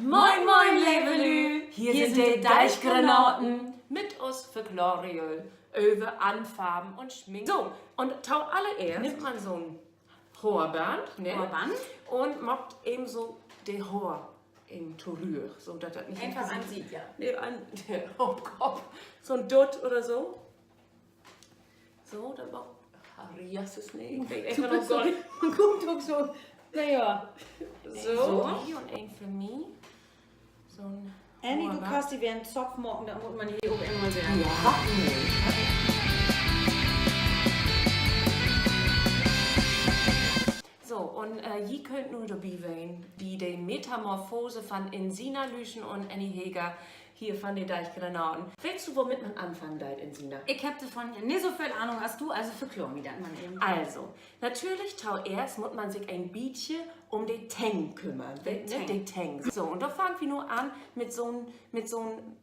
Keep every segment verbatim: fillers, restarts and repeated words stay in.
Moin, moin, leve Lüüd. Hier sünd de Deichgranaten mit us Verklorerjöl över Anfarven un Schminken. So, un to allereerst nimmt man so'n Hoorband, ne? Un maakt even so de Hoor even torügg, so dat dat nich eenfach an Siet, ja. Nee, an, op Kopp. So'n Dutt oder so. So, dat maakt, ach, Herrjesses, nee, ik weet eenfach noch gor nich. Man kummt ok so, na ja. So. Een för di un een för mi. So'n Annie, du kannst di weer en Zopf maken, dat mutt man hier ok eenmal seggen. Ja. Wat nu? So, un, äh, ji köönt nu dorbi ween, bi de Metamorphose van Insina Lüschen un Annie Heger hier van de Deichgranaten. Weetst du, womit man anfangen deit, Insina? Ik hebb dorvon ja nich so veel Ahnung as du, also verkloor mi dat man even. Also, natürlich, toeerst mutt man sik en bietje um de Täng kümmern. De Täng. So, un dor fangt wi nu an mit so'n, mit so'n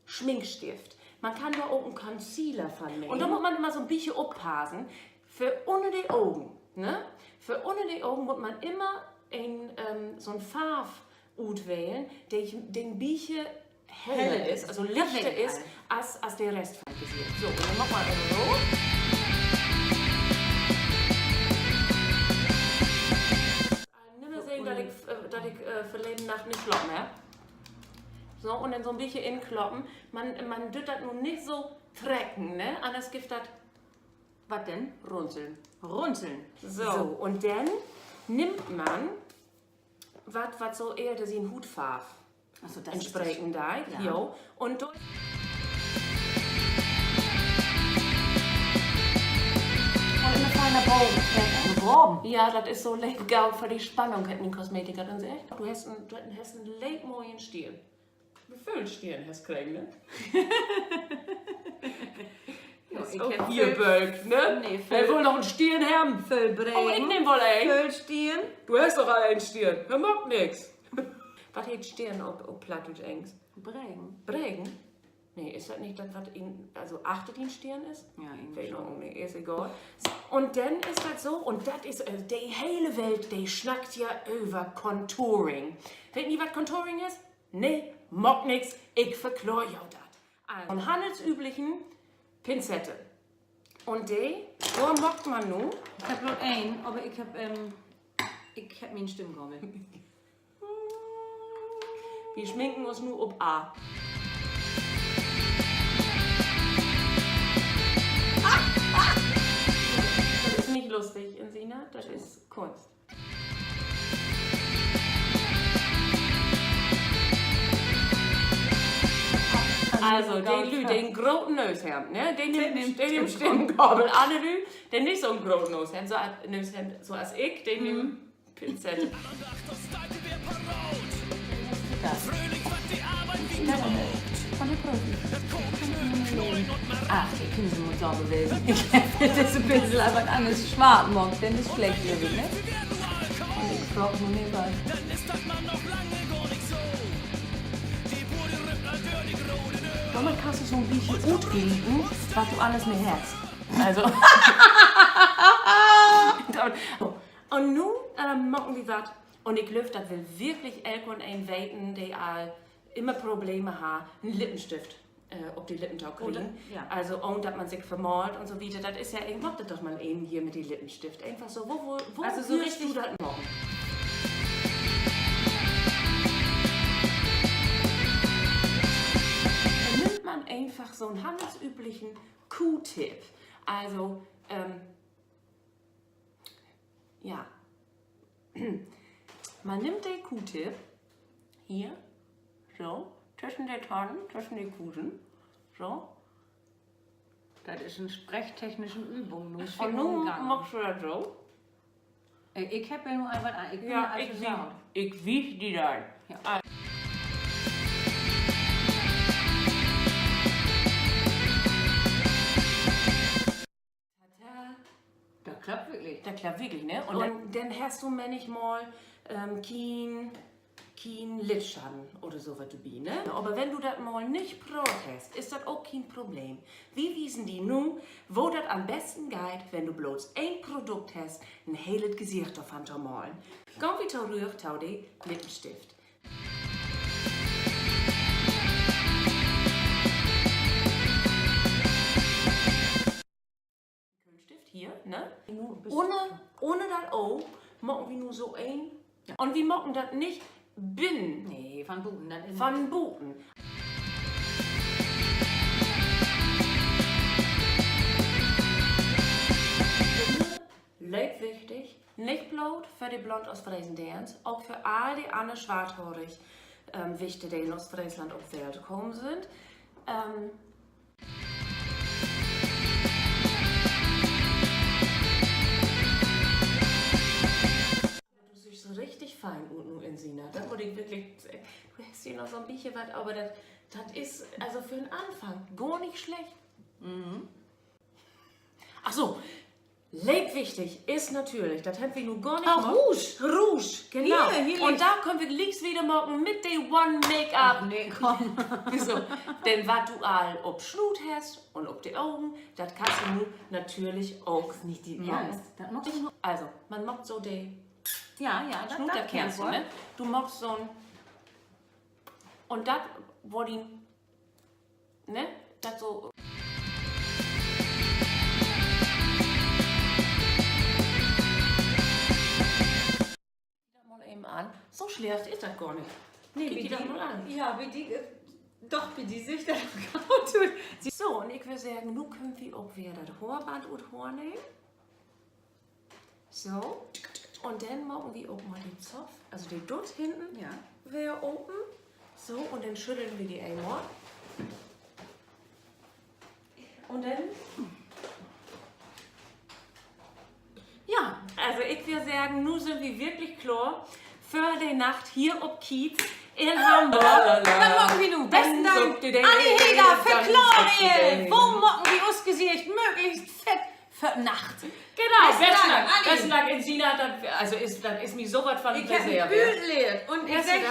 Schminkstift. Man kann dor ok en Concealer van nehmen. Un dor mutt man immer so'n bietje oppassen. För ünner de Ogen, ne? För ünner de Ogen mutt man immer en, ähm, so'n Farv utwählen, de, de en bietje heller is, also lichter is, as, as de Rest van 't Gesicht. So, un denn maakt man even so. Nimmer sehn, dat ik, äh, dat ik, äh, verleden Nacht nich slapen hebb. So, un denn so'n bietje inkloppen. Man, man dröff dat nu nich so trecken, ne? Anners gifft dat, wat denn? Runzeln. Runzeln. So, un denn nimmt man wat, wat so ehrder sien Huutfarv entspreken deit. Jo. Un dor un immer feiner boven. Ja, dat is so leep goot för de Spannung, hett mien Kosmetiker denn seggt. Du hest en, du hest en leep moien Stiern. Befüllt Stiern hest kregen, ne? Ja, is ok hier Bölk, ne? He wull noch en Stiern hebben. Oh, ik nehm woll een. Du hest doch al en Stiern. Dat maakt nix. Wat heet Stiern op, op Plattdüütsch egens? Bregen. Bregen? Nee, is dat nich dat, wat in, also achter dien Stiern is? Ja, irgendwie schon. Weet ik ok nich, is egal. Un denn is dat so, un dat is, äh, de hele Welt, de snackt ja över Contouring. Weet ji, wat Contouring is? Nee, maakt nix, ik verkloor jo dat. Also, en hannelsüblichen Pinzette. Un de, dor maakt man nu. Ik hebb bloot een, aver ik hebb, ähm, ik hebb mien Stimmgabel. Wi sminken us nu op A. Dat is nich lustig, Insina, dat is Kunst. Also, de Lüüd, de en groten Nees hebbt, ne? De nehmt, de nehmt Stimmgabel. Anner Lüüd, de nich so'n groten Nees hebbt, so as, Nees hebbt, so as ik, de nehmt Pinzett. Ach, ik kann se mal so bewegen. Ik heff disse Pinsel al wat anners swart maakt, denn is slecht, glööv ik, ne? Un ik fraag nu nich wat. Dormit kannst du so'n bietje utglieken, wat du anners nich hest. Also. Un nu, ähm, maken wi wat. Un ik glööv, dat will wirklich elk un een weten, de al immer Probleme harr, en Lippenstift, äh, op de Lippen to kriegen. Also, ahn dat man sik vermaalt un so wieter. Dat is ja, maak dat doch mal even hier mit de Lippenstift. Eenfach so, wo, wo, wo würdst du dat maken? Denn nimmt man eenfach so'n hannelsüblichen Q-Tip. Also, ähm, ja. Man nimmt de Q-Tip hier, so, twüschen de Tannen, twüschen de Kusen, so. Dat is en sprechtechnischen Übung. Nu maakst du dat so. Ik heff ja nu al wat an. Ik bün ja, ik wieg di dat. Dat klappt wirklich. Dat klappt wirklich, ne? Un denn hest du männichmal, ähm, kien, kien Lidschatten oder so wat dorbi, ne? Aver wenn du dat mal nich praat hest, is dat ok kien Problem. Wi wiesen di nu, wo dat an'n besten geiht, wenn du blots een Produkt hest, en helet Gesicht dorvan to malen. Gaht wi torügg to de Lippenstift. Hier, ne? Ünner, ünner dat Oog maken wi nu so een. Un wi maken dat nich binnen. Nee, van buten, dat is van buten. Leep wichtig, nich bloot för de Blond-Oostfresen Deerns, ok för all de anner swarthaarig, ähm, Wichter, de in Oostfreesland op Welt kamen sünd. Ähm, Du sühst richtig fein ut nu, Insina. Dat mutt ik wirklich, du hest hier noch so 'n bietje wat, aver dat, dat is, also för 'n Anfang, gor nich slecht. Ach so, leep wichtig is natürlich, dat hebbt wi nu gor nich maakt. Rouge. Rouge, genau. Un dor köönt wi glieks wieder maken mit de One Make-up. Nee, kumm. So, denn wat du all op Snuut hest un op de Ogen, dat kannst du nu natürlich ok. Also, man maakt so de, ja, ja, Snuut, dat kennst du, ne? Du maakst so'n, un dat, wo de, ne, dat so. Dat mal even an. So slecht is dat gor nich. Nee, kiek di dat mal an. Ja, bi di, doch, bi di süht dat goot ut. So, un ik würr seggen, nu köönt wi ok weer dat Hoorband ut Hoor nehmen. So. Un denn maken wi ok mal de Zoff, also de Dutt hinnen, ja, weer open. So, un denn schüddelt wi de eenmal. Un denn, ja, also ik würr seggen, nu sünd wi wirklich kloor för de Nacht hier op Kiez in Hamborg. Wat maken wi nu? Besten Dank, Anni Heger, för Kloorreden. Wo maken wi us Gesicht mööglichst fett för Nacht? Genau, besten Dank, Anni. Besten Dank, Insina, dat, also is, dat is mi so wat von Reserve. Ik heff en Bült lehrt un ik segg,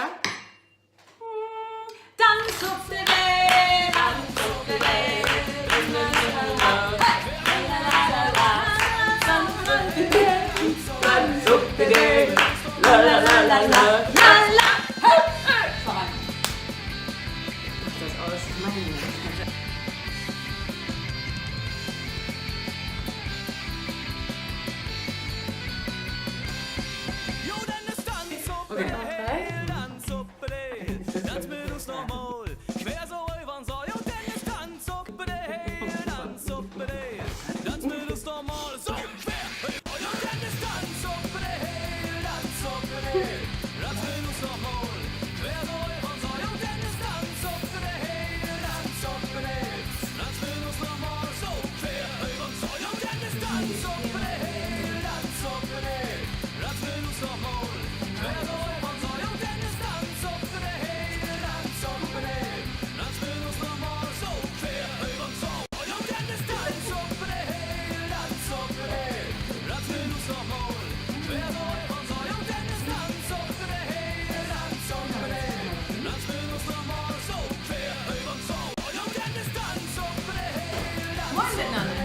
Moin mitnanner.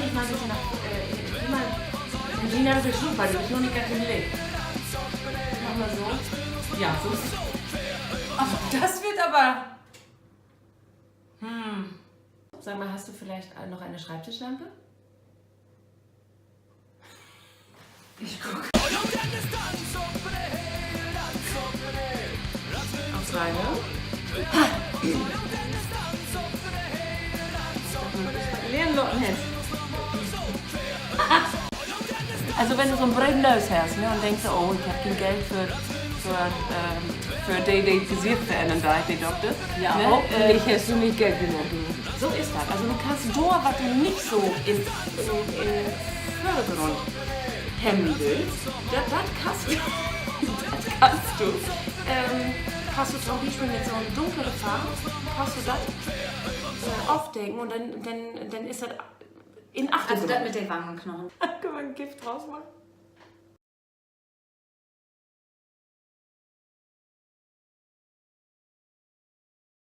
Ik mag, äh, immer, Insina, du büst super, du büst noch nich ganz in Licht. Mach mal so. Ja, so. Ach, das wird aber. Hm. Sag mal, hast du vielleicht noch eine Schreibtischlampe? Ich guck. Aus Weine? Leeren Locken hett. Also, wenn du so 'n breden Nöös hest, ne, un denkst, oh, ik heff keen Geld för, för, ähm, för de, de 't Gesicht verännern deit, de Dokter. Ja, ne, hoffentlich hest du nich Geld genug, du. So is dat. Also, du kannst dor, wat du nich so in, in, in Vördergrund hebben wullt, dat, dat kannst du, dat kannst du, ähm, kannst du to'n Bispeel mit so 'n dunkele Farv, kannst du dat, äh, ofdecken un denn, denn, denn is dat in Achtergrund. Also dat mit de Wangenknochen. Kann man 'n Gift draus maken?